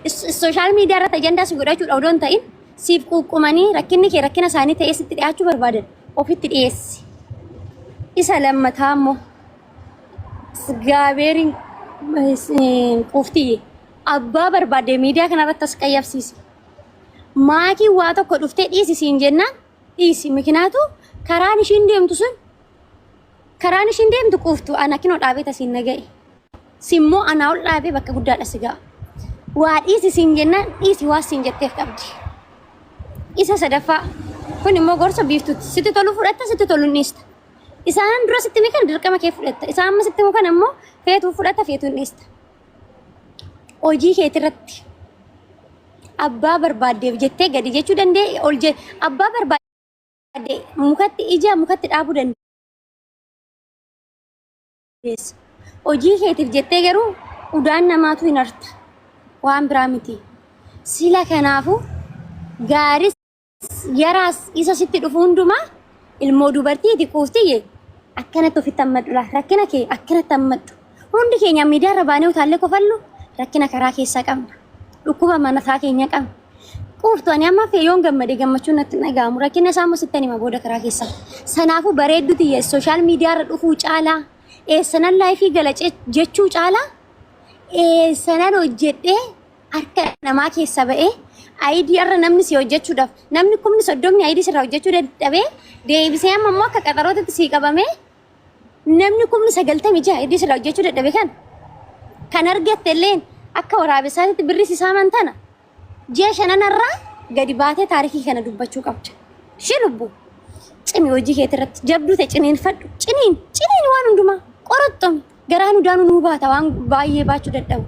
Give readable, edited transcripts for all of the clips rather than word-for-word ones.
Sooshaal miidiyaa irratti ajandaa si godhachuudha odoo hin ta'in siif quuqqumanii rakkinni kee rakkina isaanii ta'ee sitti dhiyaachuu barbaadan ofitti dhiyeessi. Isa lammataa immoo gaabeeriin quuftiyye abbaa barbaadde miidiyaa kanarratti as qayyabsiisi. Maakiin waa tokko dhuftee dhiisi siin jennaan dhiisi. Mikinaatu karaan ishiin deemtu sun karaan ishiin deemtu quuftu ana kinoo dhaabee tasiin na ga'e. Simmoo anaa ol dhaabee bakka guddaadha si ga'a. Waa dhiisi siin jennaan dhiisi waa siin jetteef qabdi. Isa sadaffaa kun immoo gorsa biiftuuti. Sitti tolu fudhatta sitti tolu hin dhiista. Isaan dura sitti mikan dirqama kee fudhatta. Isaan amma sitti mukan ammoo feetuu fudhatta feetuu hin dhiista. Hojii keetirratti abbaa barbaaddeef jettee gadi jechuu dandee ol je abbaa barbaadde mukatti ija mukatti dhaabuu dandeessa. Hojii keetiif jettee garuu udaan namaatu hin harta. Waan biraa miti. Sila kanaafuu gaaris Yaraas isa sitti dhufu hundumaa ilmoo dubartiiti quuftiyye akkanatti ofitti hammadhu laa rakkina kee akkanatti hammadhu. Hundi keenya miidiyaa irra baanee utaallee kofallu rakkina karaa keessaa qabna. Dhukkuba manataa keenya qabna. Quuftu ani amma fee yoon gammade gammachuun natti hin dhaga'amu. Rakkina isaa immoo sittan hima booda karaa keessaa. Sanaafuu bareeddu tiyya sooshaal miidiyaa irra dhufuu caalaa eessanan laayifii gala jechuu caalaa eessanan hojjedhee harka namaa keessa ba'ee ayidii irra namni si hojjechuudhaaf namni kumni soddomni ayidii sirraa hojjechuu dadhabee deebisee amma immoo akka qaxarootitti sii qabamee namni kumni 96 ayidii sirraa hojjechuu dadhabe kan kan argatte illeen akka waraabessaatitti birri si saaman tana ji'a shananarraa gadi baatee taarikii kana dubbachuu qabda. Shi lubbu cimi hojii keetii irratti jabduu ta'e ciniinfadhu ciniin ciniin waan hundumaa qoroxxomi. Garaan udaanu nuu baata waan baay'ee baachuu dadhabu.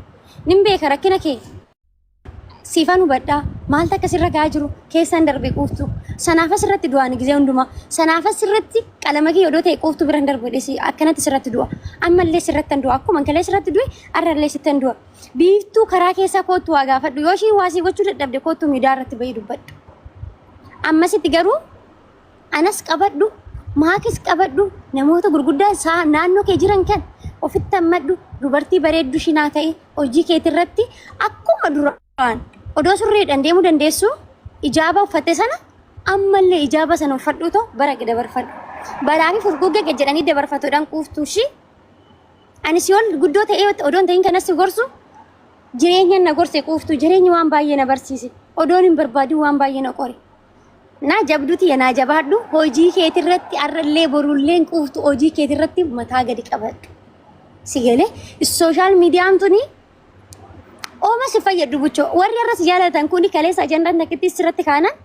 Nin beeka rakkina kee. Siifan hubadhaa. Maaltu akka sirra ga'aa jiru keessan darbe quuftu. Sanaaf asirratti du'aan gizee hundumaa. Sanaaf asirratti qalama kee odoo ta'e quuftu biran darbu dhisi akkanatti sirratti du'a. Ammallee sirratti du'a. Akkuma kalee sirratti du'e arrallee sittan du'a. Biiftuu karaa keessaa koottu waa gaafadhu. Yoo ishiin waa sii gochuu dadhabde koottu miidiyaa irratti bahii dubbadhu. Ammasitti garuu Anas qabadhu, maakis qabadhu, namoota gurguddaa isaa naannoo kee jiran kan ofitti hammadhu, dubartii bareeddu shinaa ta'e hojii keetirratti akkuma duraan odoo surreedhaan deemuu dandeessu ijaaba uffatte sana ammallee ijaaba sana uffadhu ta'u bara dabarfadhu. Balaa fi furguggee gad jedhanii dabarfatuudhaan quuftuu ishii. Ani si ol guddoo ta'ee odoo hin ta'in kanas si gorsu jireenya na gorse quuftuu jireenyi waan baay'ee na barsiise odoon hin barbaadin waan baay'ee na qore. Naa jabduu tiyya naa jabaadhu hojii keetirratti arrallee borullee hin quuftu hojii keetirratti mataa gadi qabadhu. Si galee sooshaal miidiyaan tuni ooma si fayyaddu buchoo warri har'a si jaalatan kuni kaleessa ajandaan takkitti sirratti kaanaan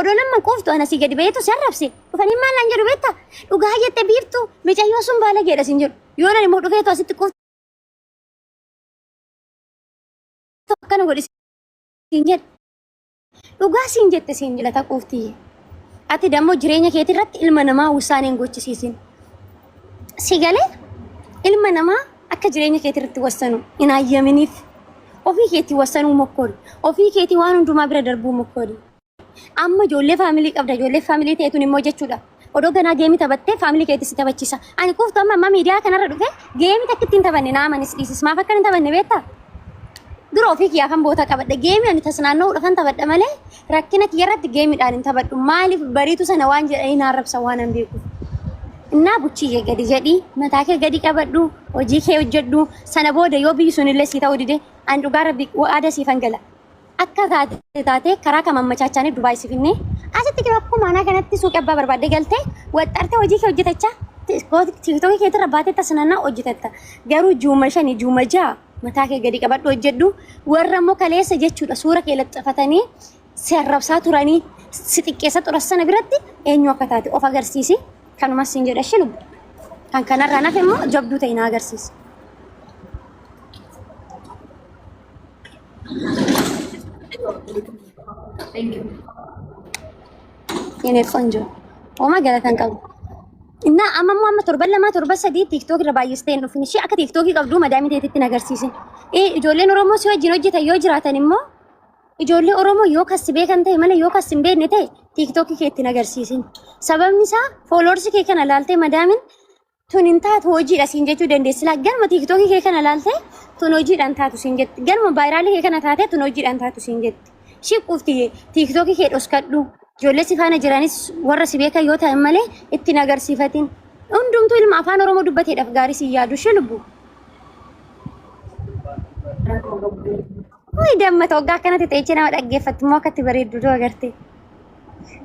odoo nama quuftu ana si gadi baheetu si arrabse dhufanii maal naan jedhu beektaa dhugaa jette biiftu micayyoo sun baalageedha sin jedhu yoo nan immoo dhufeetu asitti quuftu akkana godhi sin jedhu. Dhugaa siin jette siin jedha taquuftiyye. Ati dammoo jireenya keetii irratti ilma namaa wusaanee hin gochisiisin. Si galee ilma namaa akka jireenya keetii irratti wassanu hin hayyaminiif. Ofii keetii wassanuu mokkoori. Ofii keetii waan hundumaa bira darbuu mokkoori. Amma ijoollee faamilii qabda ijoollee faamilii ta'etuun immoo jechuudha. Odoo ganaa geemii taphattee faamilii keetti si taphachiisa. Ani quuftu amma amma miidiyaa kanarra dhufe geemii takka ittiin taphanne naa amanis dhiisis. Maaf akka hin taphanne beektaa? Dura ofii kiyyaafan boota qabadha. Geemii ani tasnaanna'uudhaafan taphadha malee rakkina kiyya irratti geemiidhaan hin taphadhu. Maaliif bariitu sana waan jedhanii na arrabsan waan hin beekuuf. Innaa buchii kee gadi jedhii mataa kee gadi qabadhu hojii kee hojjedhu sana booda yoo biyyi sunillee sii ta'uu dide ani dhugaa rabbi waada siifan gala. Akka taate taatee karaa kam ammachaachanii Dubaay si finnee asitti kee akkuma anaa kanatti suuqii abbaa barbaadde galtee waxxartee hojii kee hojjetachaa tiiktookii keetirra baatee tasnannaa hojjetatta. Garuu juuma shani juuma ja'a mataa kee gadi qabadhu hojjedhu warra immoo kaleessa jechuudha suura kee laxxafatanii si arrabsaa turanii si xiqqeessa turan sana biratti eenyu akka taate of agarsiisi. Kanumas siin jedha ishee lubbu. Kan kanarraa nafe immoo jabduu ta'e na agarsiisi. Thank you. የኔ ቆንጆ ኦማ galatan qabu. Innaa amma immoo amma torban lamaa torban sadii tiiktook irra baay'istee hin dhufin. Ishee akka tiiktookii qabduu madaamii teetitti hin agarsiisin. Ee ijoolleen Oromoo si wajjin hojjetan yoo jiraatan immoo ijoollee Oromoo yoo kas si beekan ta'e malee yoo kas hin beekne ta'e tiiktookii kee itti hin agarsiisin. Sababni isaa fooloorsi kee kana laaltee madaamin Tun hin taatu hojiidha siin jechuu dandeessi. Laa galma tiiktookii kee kana laalte tun hojiidhaan taatu siin jetti. Galma vaayiraalii kee kana taate tun hojiidhaan taatu siin jetti. Ishii quufti tiiktookii kee dhoskadhu. Ijoollee si faana jiranis warra si beekan yoo ta'an malee ittiin agarsiifatin. Hundumtuu ilma afaan Oromoo dubbateedhaaf gaarii si yaadu ishee lubbu. Wayi dammata waggaa akkanatti teechee nama dhaggeeffattu immoo akkatti bareeddu doo agarte.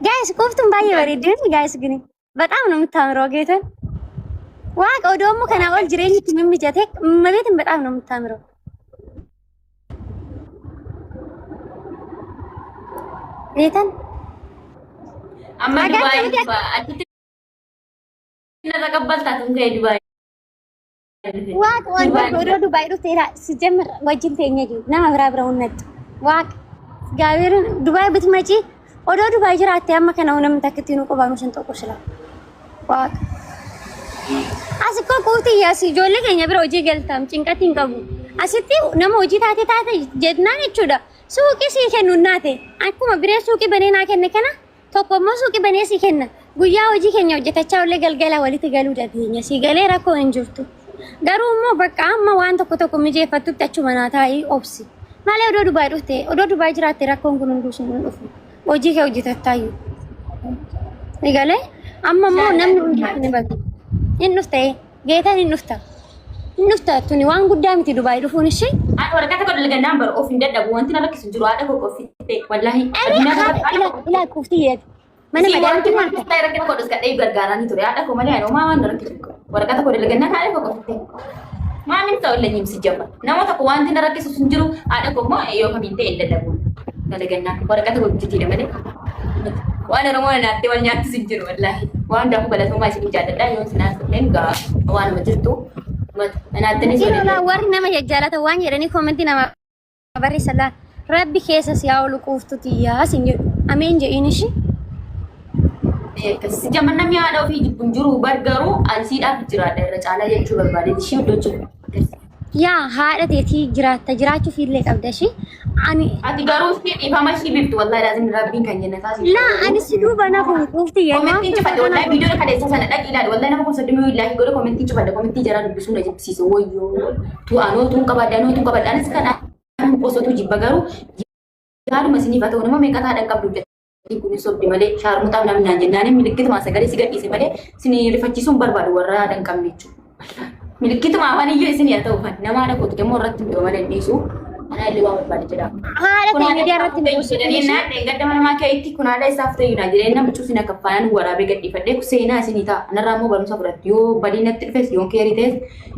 Gaayis quuftuun baay'ee bareeddi gaayis gini. በጣም ነው የምታምረው ጌታን ዋቅ ደግሞ ከና ኦል ጅሬኝ ምምጀቴ መቤትን በጣም ነው የምታምረው። ጌታን Amma Agartee Dubaay miti dhufa. Achitti na taqabbaltaa tun ga'e Dubaay dhufe. ዋቅ ወንዶ Dubaay ወዶ ዱባይ ዱፍቴ ሲጀምር ወጅን ተኛ nama biraa bira ሁነጥ ዋቅ እግዚአብሔርን ዱባይ ብትመጪ odoo Dubaay jiraatte amma kana namni takka ittiin qubaanu sin tokko sila ዋቅ as እኮ quuti as ijoollee keenya bira hojii galtaam cinqatti hin qabu. Asitti nama hojii taate taate jennaan jechuudha. Suuqii sii kennu naate akkuma biree suuqii banee naa kenne kana tokko immoo suuqii banee sii kenna. Guyyaa hojii keenya hojjetachaa ollee galgala walitti galuu dandeenya. Sii galee rakkoo hin jirtu. Garuu immoo bakka amma waan tokko tokko mijeeffattutti achuma naa taa'ii obsi. Malee odoo Dubaay dhufte odoo Dubaay jiraatte rakkoon kun hunduu sun hin dhufu. Hojii kee hojjetattaayyuu. Galee amma immoo namni hundi ni batu. Hin dhufte geetaan hin dhufta. Hin dhufta tuni waan guddaa miti Dubaay dhufuun ishee. Ani waraqaa tokko dalagannaan bara of hin dadhabu. Wanti na rakkisu jiru haadha koo qofitti. Wallaahi Ani addunyaa haadha kanarratti haadha ilaa koo ilaa kuufti yeeti. Mana Si wanti madaamtu waan nyaata. ta'e rakkina koo dhuskadhee gargaaranii ture. Haadha koo malee ani homaa waan na rakkisu hin qabu. Waraqaa tokko dalagannaan haadha koo qofitti. Maamin ta'u illee nyimsi jabba. Nama tokko wanti na rakkisu hin jiru haadha koo immoo yoo kamiin ta'e hin dadhabu. Dalagannaan waraqaa tokko hojjetiidha malee. Waan Oromoo naattee wal nyaattis hin jiru wallaahi. Waan hundaafuu galatoomaa isin jaalladha. Yoo isin haasofneen gaa waanuma jirtu. Naattanii Siin olaa warri nama jajjaalatan waan jedhanii koomentii nama barreessan laa. Rabbi keessa si haa olu quuftu tiyyaa siin jedhu. Ameen jedhiin ishii. Akkasii namni haadha ofii jibbu hin jiru bar garuu ansiidhaaf jiraadha irra caalaa jechuu barbaade ishee iddoo jiru. Yaa haadha teetii jiraatta jiraachuuf illee qabda ishii. Ani Ati garuu ishee dhiifama ishii biftu wallahi laazim rabbiin kan jennataa si. laa ani si duuba na kun quufti yaa Komentiin cufadhe wallahi viidiyoo kaleessa sana dhaqi ilaali wallahi nama kun soddomii wallaahi godhe komentiin cufadhe komentii jaraa dubbisuu na jibbisiise wayyoo tu anoo tuun qabadhe anoo tuun qabadhe anis kan qosotu jibba garuu yaaduma isiniif haa ta'u nama meeqa taadha qabdu jedhanii kun sobdi malee shaarmuxaaf namni naan jennaan milikkituma sagalee si gadhiise malee isin rifachiisuun barbaadu warra haadha hin qabne jechuudha. Milikkituma afaan iyyuu isin haa ta'u fan nama haadha kootu immoo irratti hin malee hin dhiisu. Anaa illee waan barbaade jedha. Haadha ta'e miidiyaa irratti hin buusin ishii. Gadda mana maa keetti kun haadha isaaf ta'e naa jedhee nama cuusin akka faanaan waraabee gadhiifadhee seenaa isinii ta'a. Anarraa immoo barumsa fudhattu yoo badii natti dhufes yoo keerii ta'es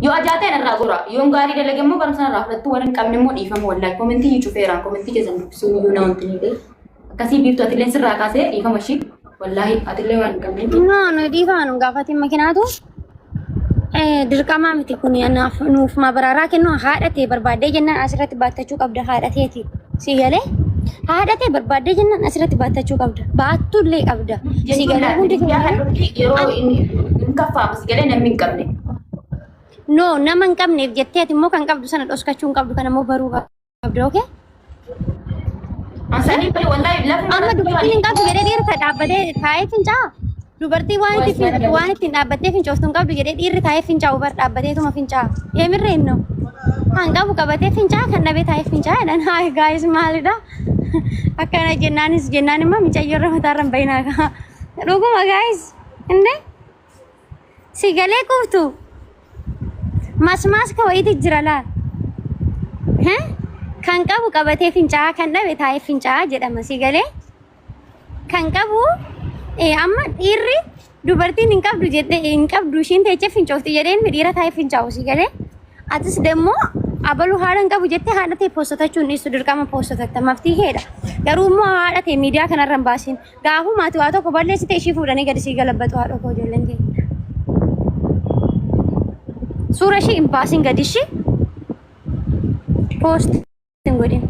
yoo ajaa ta'e narraa gora yoo gaarii dalage immoo barumsa narraa fudhattu warra hin qabne immoo dhiifama wallaahi komentii cufeeraan komentii keessan dubbisuun iyyuu na wanti ni ta'e. Akkasii biiftu atillee sirraa kaasee dhiifama ishii wallaahi atillee waan hin qabne. No, no dhiifama nu gaafatin makiinaatu dirqamaa miti kun anaaf nuuf mabaraaraa kennu haadha ta'e barbaaddee jennaan asirratti baattachuu qabda haadha ta'eeti. Si galee haadha ta'e barbaaddee jennaan asirratti baattachuu qabda. Baattuu illee qabda. Si galee hundi keenya Yeroo inni hin kaffaamu si galee namni hin qabne. no nama hin qabneef jettee ati immoo kan qabdu sana dhoskachuu hin qabdu kana immoo baruu qabda okay? Ansanii bari wallahi lafuma Amma dubartiin hin qabdu jedhee dhiirri dhaabbatee taa'ee fincaa'a. Dubartii waan itti waan ittiin dhaabbattee fincooftu hin qabdu jedhee dhiirri taa'ee fincaa'u bar dhaabbateetuma fincaa'a. Yemirreen no. Kan qabu qabatee fincaa'a kan dhabee taa'ee fincaa'a jedhan haa gaayis maalidha? Akkana jennaanis jennaan immoo mucayyoo irra mataarra hin bayinaa kaa. Dhuguma gaayis indee si galee quuftu masmaas ka wayiitu jira laal. Kan qabu qabatee fincaa'aa kan dhabe taa'ee fincaa'aa jedhama si galee. Kan qabu amma dhiirri dubartiin hin qabdu jedhee hin qabdu ishiin teechee fincoofti jedhee inni dhiira taa'ee fincaa'u si galee. Atis demmoo abaluu haadha hin qabu jettee haadha ta'e poostotachuu hin dhiistu dirqama poostotatta maftii keedha. Garuu immoo haadha ta'e miidiyaa kanarra hin baasin. Gaafuma ati waa tokko balleessite ishii fuudhanii gadi sii galabbatu haadha koo ijoolleen keenya. Suura ishii hin baasin gadi ishii poost hin godhin.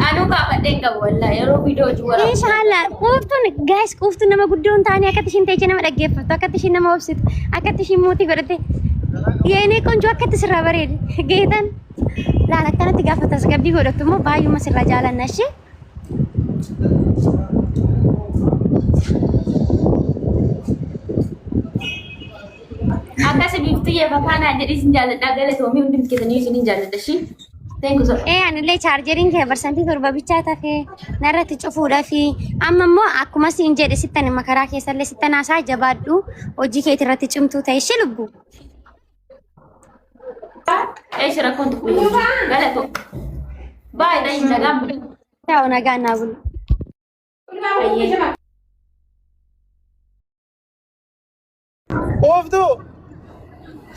Anuu kaafadhee hin qabu wallahi yeroo viidiyoo hojii waraabu. Inshallah quuftuun guys quuftuun nama guddoo hin taane akkatti ishiin teechee nama dhaggeeffattu akkatti ishiin nama obsitu akkatti ishiin mootii godhatte yeenee ቆንጆ akkatti sirraa bareede geetan laal akkanatti gaafa tasgabbii godhattu immoo baay'uma sirraa jaalanna ishee. Quuftiyee fafaanaa jedhii sin jaalladha galatoomii hundumti keessanii isin jaalladha ishii. Thank you so Ee anillee chaarjeriin kee 7% bichaa tafee narratti cufuudhaafi amma immoo akkuma siin jedhe sittan makaraa keessallee sittan haasaa jabaadhu hojii keetii irratti cimtuu ta'e ishee lubbu. Eeshi rakkoon tokko hin jiru. Galatoo. Baay'ee dhayin nagaan buli. Ta'u nagaan naa bulu. Ayyee. Ooftuu!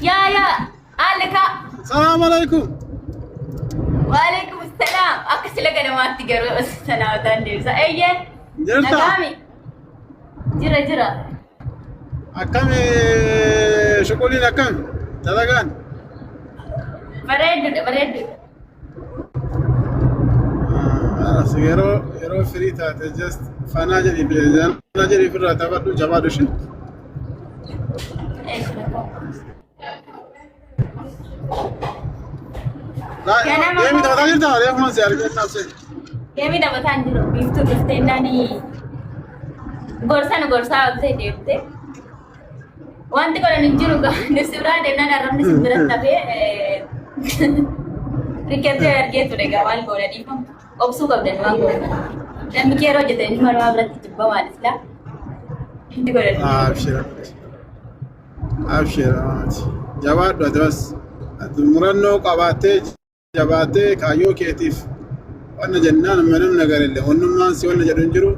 Yaa yaa Alika. Salaam alaikum. Waalaikum salaam. Akka sila ganamaatti garuu salaataan deebisa. Eeyyee. Jirta? Nagaami. Jira jira. Akkami shuquliin akkami? Dalagaan? Bareedduudha bareedduudha. As yeroo yeroo firii taate just fanaa jedhii fanaa jedhii ofirraa taphadhu jabaadhu ishee. Eeshi rakkoo. Ganama Deemi taphataa jirta reefuma si argee naafsee. Deemii taphataa hin jiru. Biiftuu dhuftee naani gorsa nu gorsaa ooltee deemte. Wanti godhan hin jiru nu si biraa deemnaan arrabni si biratti hafee rikkatee argee ture egaa maal goona dhiifama. Obsuu qabdan waan goona. Namni kee yeroo hojjetan inni malumaa biratti jibbamaadha silaa. Wanti godhan hin jiru. Abshir. Abshir. Jabaadhu ati bas. Ati murannoo qabaattee jabaattee kaayyoo keetiif wanna jennaan manam nagarillee onnummaan si wanna jedhu hin jiru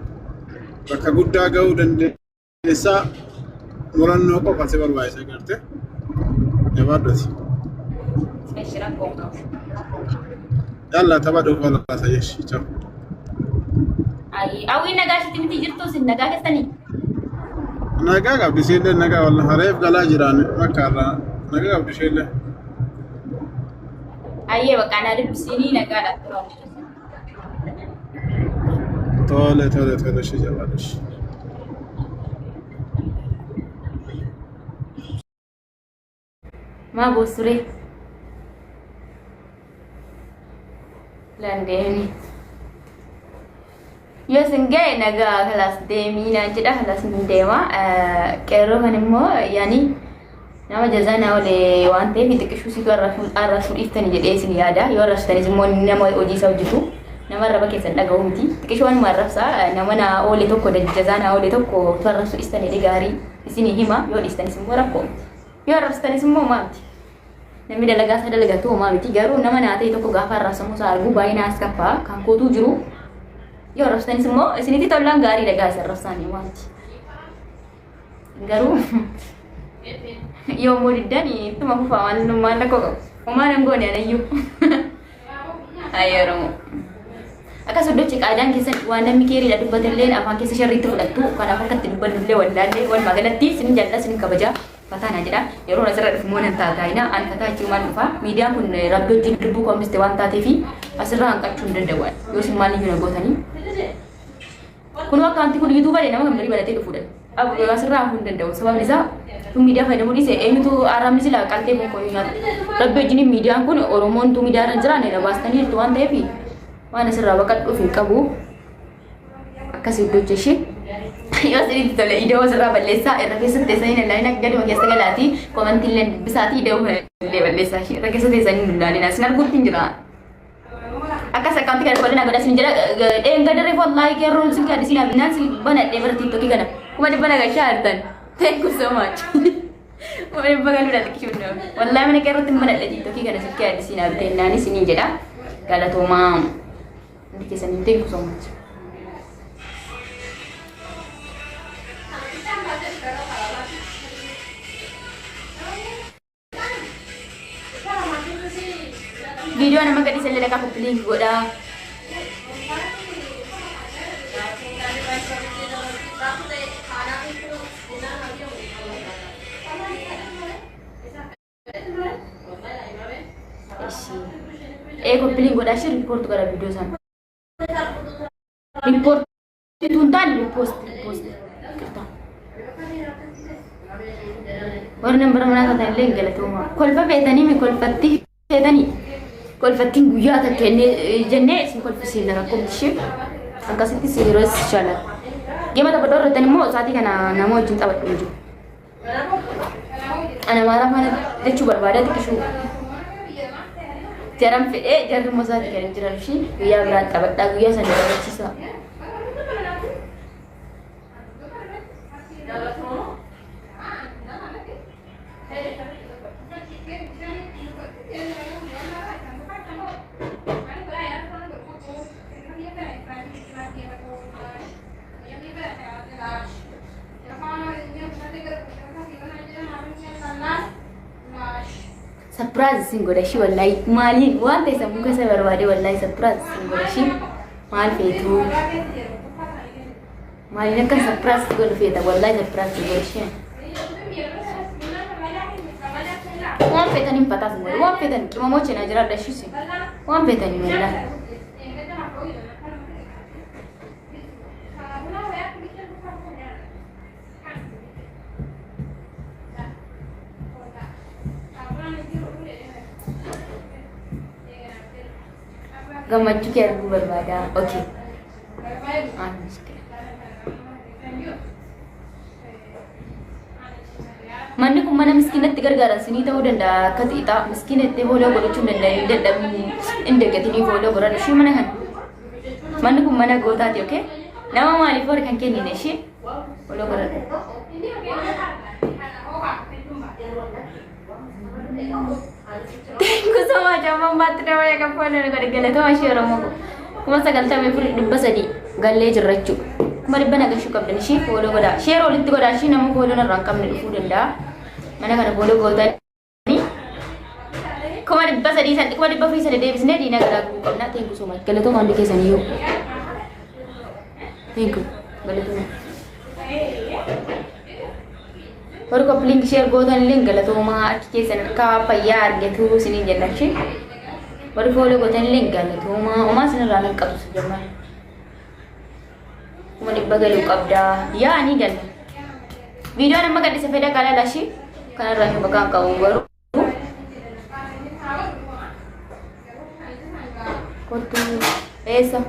bakka guddaa ga'uu dandeessaa murannoo qofa si barbaachisa garte jabaadhu ati. Eshi rakkoo hin qabu. Yalla taphadhu falaasa jeshi ciao. Ayi, hawwiin nagaa ishitti miti jirtu isin nagaa keessanii? Nagaa qabdi isheellee nagaa wallah reef galaa jiraan makkaarraa nagaa qabdi isheellee. Ayyee bakka anaa dubbisiinii nagaadha tura. Tole tole tole ishee jabaadhu ishee. Maa boossuree? Landeeni. Yoo isin ga'e nagaa kalaas deemii naan jedha kalaas hin deema. Qeerroo kan immoo yaani nama jazaa naa oole waan ta'eef xiqqishuu situ arrabsuu dhiiftani jedhee isin yaada. Yoo arrabsitanis immoo nama hojii isaa hojjetu nama arraba keessan dhaga'u miti. Xiqqishuu waanuma arrabsaa nama naa oole tokko jazaa naa oole tokko utuu arrabsuu dhiistani jedhee gaarii isinii hima. Yoo dhiistanis immoo rakkoo miti. Yoo arrabsitanis immoo homaa miti. Namni dalagaa isaa dalagatu homaa miti. Garuu nama naa ta'e tokko gaafa arrabsamuu isaa argu baay'ee naas kaffaa kan kootuu jiru. Yoo arrabsitanis immoo isinitti tollaan gaarii dhagaa isa arrabsaanii homaa miti. Garuu yoo immoo diddan ittuma fufaa maal maal rakkoo qabu. Homaa nan goone anayyuu. Ayyi Oromoo. Akkas hojjechi qaadaan keessan waan namni keeriidha dubbatallee afaan keessa sharriitti fudhattu kanaaf akka itti dubbannullee wallaallee walumaa galatti sin jaalladha sin kabaja fataa naa jedha yeroo asirra dhufu immoo nan taataayina an fataa jechuun maal dhufa miidiyaan kun rabbi wajjin lubbuu koo hambiste waan taateefi asirraa hanqachuu hin danda'u yoo isin maaliyyuu na gootanii Kunoo akkaanti kun yuutuuba nama kan garii banatee dhufuudha. Asirraa hafuu hin danda'u. Sababni isaa tun miidiyaa fayyadamuu dhiise eenyutu arrabni silaa qaltee kun koyuu nyaata. Rabbi wajjin miidiyaan kun Oromoon tu miidiyaa irra hin jiraanne na baastanii jirtu waan ta'eef waan asirraa baqadhuuf hin qabu. Akkas iddoo ishee. Yoo isinitti tole ida'oo asirraa balleessaa irra keessa teessanii hin ilaalin akka gaduma keessa galaatii komantii illee dubbisaatii ida'oo illee balleessaa irra keessa teessanii hin ilaalin asin arguutti hin jira. Akkas akkaawuntii kana bal'ina godha sin jedha dheenga daree wallaahi qeerroon silkii addisiin abinaan sil banadhee bara tiiktokii kana 500,000 gashaa jirtan. Thank you so much. 500,000 galuudha xiqqishuun nama. Wallaahi mana qeerrootti hin banadhe tiiktokii kana silkii addisiin abitee naan isiniin jedha. Galatoomaa. Hundi keessanii thank you so much. Viidiyoo nama gadhiisa illee dhaqaa copy link godhaa. Ee copy link godhaa ishee report godha viidiyoo sana. Report Tun taane repost repost qirta. Warri nan bara manaa taatan illee hin galatooma. Kolfa feetanii mi kolfatti feetanii kolfattiin guyyaa takka jennee isin kolfisiifna rakkoo ishee akkasitti si yeroo ishaala. Gema taphadhoo irrattan immoo sa'aatii kana nama wajjin taphadhu hin jiru. Ana maara faana jechuu barbaada xiqqishuu. Jaran fedhee jarri immoo isaati kan hin jiran ishii guyyaa biraan taphadhaa guyyaa sana taphachiisa. Surprise isin godha ishii wallahi maaliin waan ta'e sammuu keessa barbaade wallahi surprise isin godha ishii maal feetu maaliin akka surprise godhu feeta wallahi surprise godha ishii waan feetan hin fataas godhu waan feetan qimamoo cina jiraadha ishii waan feetan wallahi. Gammachuu kee arguu barbaada. Okay. Manni kun mana miskiinatti gargaaran sinii ta'uu danda'a akka xiixaa miskiina itti fooloo godhachuu hin danda'in dadhabni hin dagatinii fooloo godhadhu ishee mana kana. Manni kun mana gootaati okay? Nama maaliif warri kan kennine ishee fooloo godhadhu. Thank you so much. Amma ammaatti nama eega fooloo godhe galatama ishee Oromoo koo. 94,300 gallee jirra jechuudha. 100,000 nagashuu qabdan ishee fooloo godhaa. Sheer walitti godhaa ishee nama fooloo narraa hin qabne dhufuu danda'a. Mana kana fooloo gootanii 300,000 san 400,000 sana deebisnee diina garaa gubuu qabna. Thank you so much. Galatooma hundi keessaniyyuu. Thank you. Galatooma. Warri koppiliinki share gootan illee galatoomaa harki keessan harka fayyaa argatu isiniin jenna ishee. Warri fooloo gootan illee galatoomaa homaa isinirraa nan qabsu si jemmaa. 100,000 galuu qabdaa yaa ni galla. Viidiyoon amma gadhise fedha qalala ishee kanarraa hin bakkaan qabu garuu. Kottu eessa?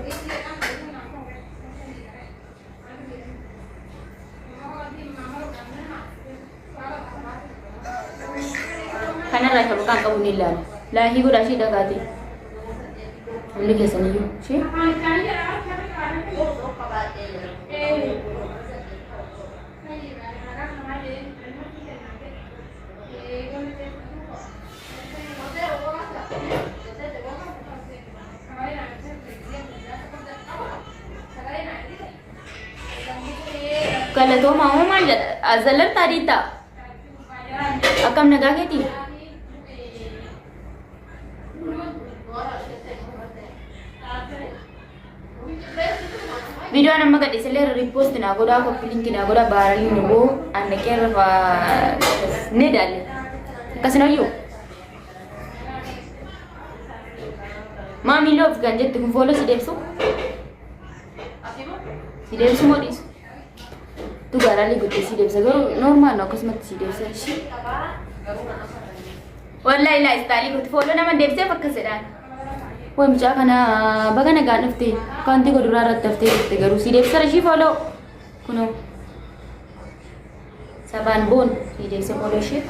Kanarraa isa maqaan qabu ni ilaala. Laahii godhaa ishee dhagaate. Hundi keessaniyyuu ishee. Galatoomaa hoo maal jedha? Azallartaa diittaa? Akkam nagaa keetii? Viidiyoon amma gadhiise illee riipoosti naa godhaa koppi linki naa godhaa baaranii nu goo annaqee irra ni daalle. Akkasinayyuu. Maamii loof kan jette kun fooloo si deebsu? Si deebsu moo dhiisu? Tu gaaraalee guddee si deebisa garuu normaal akkasumatti si deebisa ishee. Wallahi laa istaalii kooti fooloo nama deebseef akkas jedhaan. Way mucaa kana baga nagaan dhufte kaantii koo duraa irratti haftee dhufte garuu si deebisa ishii fooloo kunoo sabaan boon si deebisa fooloo ishee.